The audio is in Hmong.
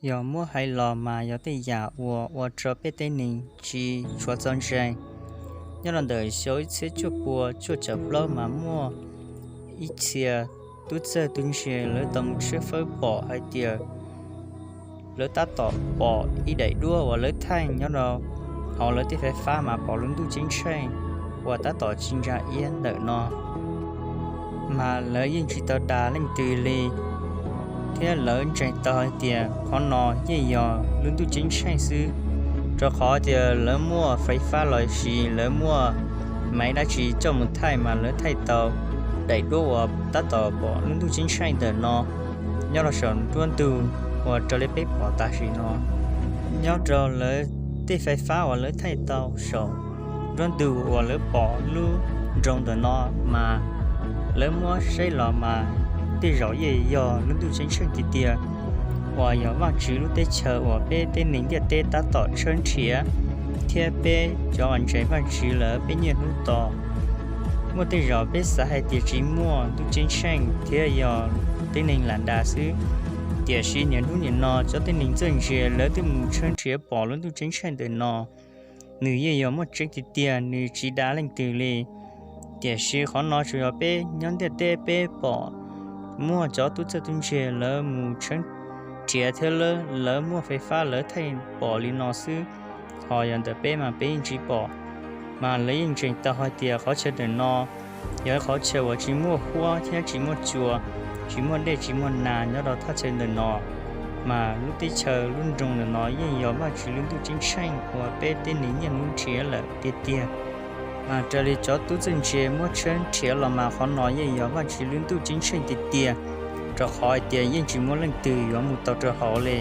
Yog muab hais los mas yog tej yam uas ua rau peb teb neeg tsis tshua txaus ntseeg. Nyob rau ntawm xyoo ib txhiab cuaj pua cuaj caum plaub mas muaj ib txhia tub txawj tub ntse lawv tau mus tshawb fawb pom hais tias lawv tab tom pom ib daim duab uas lawv thaij nyob rau hauv lawv tej fais fab mas pom lub ntuj ceeb tsheej uas tab tom tsis ntsa iab ntawm no. Mas lawv yeej tsis tau dag leej twg li, thiab lawv ntseeg tau hais tias qhov no yeej yog lub ntuj ceeb tsheej xwb, rau qhov tias lawv muaj fais fab los sis lawv muaj maiv dab tsi coj mus thaij mas lawv thaij tau daim duab uas tab tom pom lub ntuj ceeb tsheej ntawm no nyob rau saum nruab ntug uas raws li peb pom tam sim no. Nyob rau lawv tej fais fab uas lawv thaij tau saum nruab ntug uas lawv pom lub nroog ntawm no mas lawv muab saib los mas tej zaum yeej yog lub ntuj ceeb tsheej tiag tiag, uas yog Vajtswv lub teb chaws uas peb teb neeg ntiaj teb tab tom tshawb nrhiav, thiab peb cov uas ntseeg Vajtswv lawm peb niaj hnub tos. Muaj tej zaum peb xav hais tias tsis muaj ntuj ceeb tsheej thiab yog tib neeg lam dag xwb, tiam sis niaj hnub niam no cov tib neeg txawj ntse lawv twb mus tshawb nrhiav pom lub ntuj ceeb tsheej ntawm no, nws yeej yog muaj tseeb tiag tiag, nws tsis dag leej twg li. Tiam sis qhov no tsuas yog peb nyob ntiaj teb peb pom, muaj cov tub txawj tub ntse lawv mus tshawb nrhiav thiab lawv muaj fais fab lawv thaij pom li no xwb, ho yog ntawm peb mas peb yeej tsis pom. Mas lawv yeej ntseeg tau hais tias qhov chaw ntawm no yog qhov chaw uas tsis muaj huab thiab tsis muaj cua, tsis muaj dej tsis muaj nas nyob rau thaj chaw ntawm no, mas lub teb chaws lub nroog ntawm no yeej yog Vajtswv lub ntuj ceeb tsheej uas peb tib neeg niaj hnub nrhiav lawm tiag tiag. Mas raws li cov tub txawj ntse muab tshawb nrhiav los mas qhov no yeej yog Vajtswv lub ntuj ceeb tsheej tiag tiag, rau qhov hais tias yeej tsis muaj leej twg yuav mus tau rau hauv li.